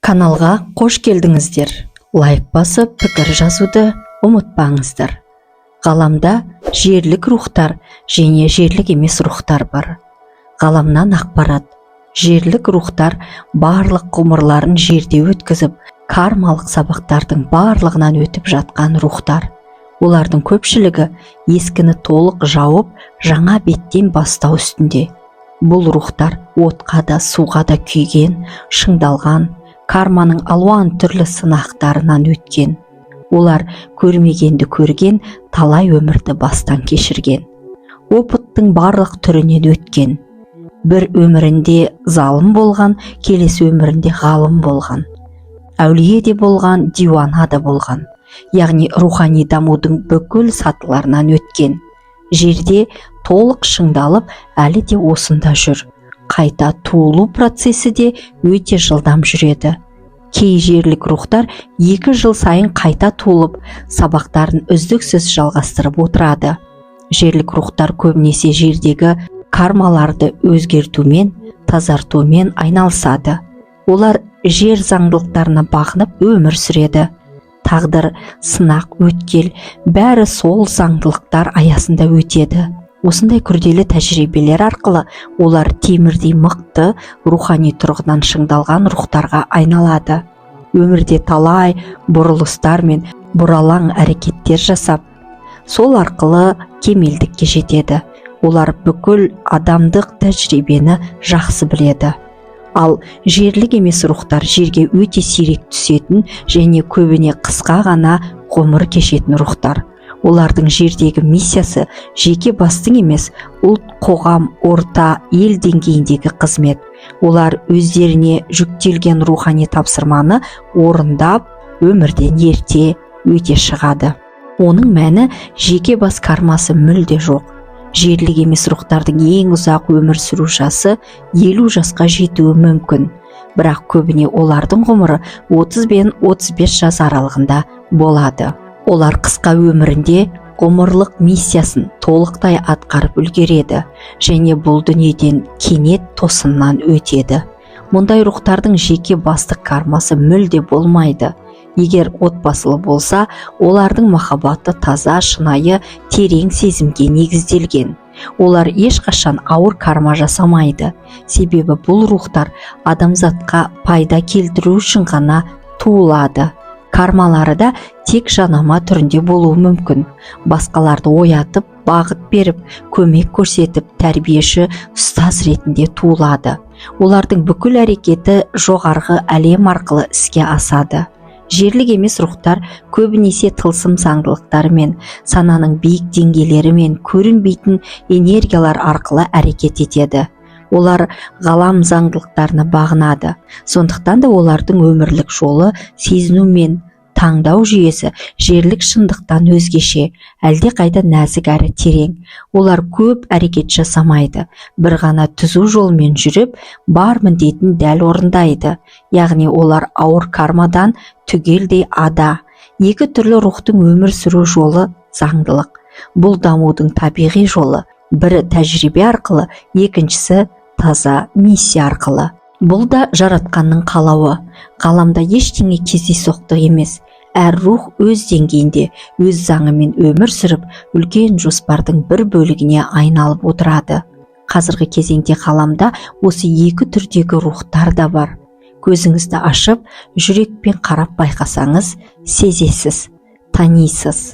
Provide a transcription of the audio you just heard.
Каналға қош келдіңіздер! Лайк басып, пікір жазуды ұмытпаңыздар. Ғаламда жерлік рухтар және жерлік емес рухтар бар. Ғаламнан ақпарат: жерлік рухтар барлық ғұмырларын жерде өткізіп, кармалық сабақтардың барлығынан өтіп жатқан рухтар. Олардың көпшілігі ескіні толық жауып, жаңа беттен бастау үстінде. Бұл рухтар отқа да, суға да күйген, шыңдалған, карманың алуан түрлі сынақтарынан өткен. Олар көрмегенді көрген, талай өмірді бастан кешірген, опыттың барлық түрінен өткен. Бір өмірінде залым болған, келесі өмірінде ғалым болған, әулие де болған, диуана да болған, яғни рухани дамудың бүкіл сатыларынан өткен. Жерде толық шыңдалып, әлі де осында жүр. Қайта туылу процесі де өте жылдам жүреді. Кей жерлік рухтар 2 жыл сайын қайта туылып, сабақтарын үздіксіз жалғастырып отырады. Жерлік рухтар көбінесе жердегі кармаларды өзгертумен, тазартумен айналысады. Олар жер заңдылықтарына бағынып өмір сүреді. Тағдыр, сынақ, өткел – бәрі сол заңдылықтар аясында өтеді. Осындай күрделі тәжірибелер арқылы олар темірдей мықты, рухани тұрғыдан шыңдалған рухтарға айналады. Өмірде талай бұрылыстар мен бұралаң әрекеттер жасап, сол арқылы кемелдікке жетеді. Олар бүкіл адамдық тәжірибені жақсы біледі. Ал жерлік емес рухтар жерге өте сирек түсетін және көбіне қысқа ғана ғұмыр кешетін рухтар. Олардың жердегі миссиясы жеке бастың емес, ұлт, қоғам, орта, ел деңгейіндегі қызмет. Олар өздеріне жүктелген рухани тапсырманы орындап, өмірден ерте өте шығады. Оның мәні жеке бас кармасы мүлде жоқ. Жерлік емес рухтардың ең ұзақ өмір сүру жасы 50 жасқа жетуі мүмкін, бірақ көбіне олардың ғұмыры 30 бен 35 жас аралығында болады. Олар қысқа өмірінде ғұмырлық миссиясын толықтай атқарып үлгереді және бұл дүниеден кенет, тосыннан өтеді. Мұндай рухтардың жеке бастық кармасы мүлде болмайды. Егер отбасылы болса, олардың махаббаты таза, шынайы, терең сезімге негізделген. Олар ешқашан ауыр карма жасамайды, себебі бұл рухтар адамзатқа пайда келтіру үшін ғана туылады. Кармалары да тек жанама түрінде болуы мүмкін: басқаларды оятып, бағыт беріп, көмек көрсетіп, тәрбиеші, ұстаз ретінде туылады. Олардың бүкіл әрекеті жоғарғы әлем арқылы іске асады. Жерлік емес рухтар көбінесе тылсым заңдылықтарымен, сананың биік деңгейлерімен, көрінбейтін энергиялар арқылы әрекет етеді. Олар ғалам заңдылықтарына бағынады. Сондықтан да олардың өмірлік жолы, сезіну мен таңдау жүйесі жерлік шындықтан өзгеше, әлдеқайда нәзік әрі терең. Олар көп әрекет жасамайды, бір ғана түзу жолмен жүріп, бар міндетін дәл орындайды, яғни олар ауыр кармадан түгелдей ада. Екі түрлі рухтың өмір сүру жолы заңдылық. Бұл дамудың табиғи жолы: бірі тәжірибе арқылы, екіншісі таза миссия арқылы. Бұл да жаратқанның қалауы. Ғаламда ештеңе кездейсоқтық емес. Әр рух өз деңгейінде, өз заңымен өмір сүріп, үлкен жоспардың бір бөлігіне айналып отырады. Қазіргі кезеңде ғаламда осы екі түрдегі рухтар да бар. Көзіңізді ашып, жүрекпен қарап байқасаңыз, сезесіз, танисыз.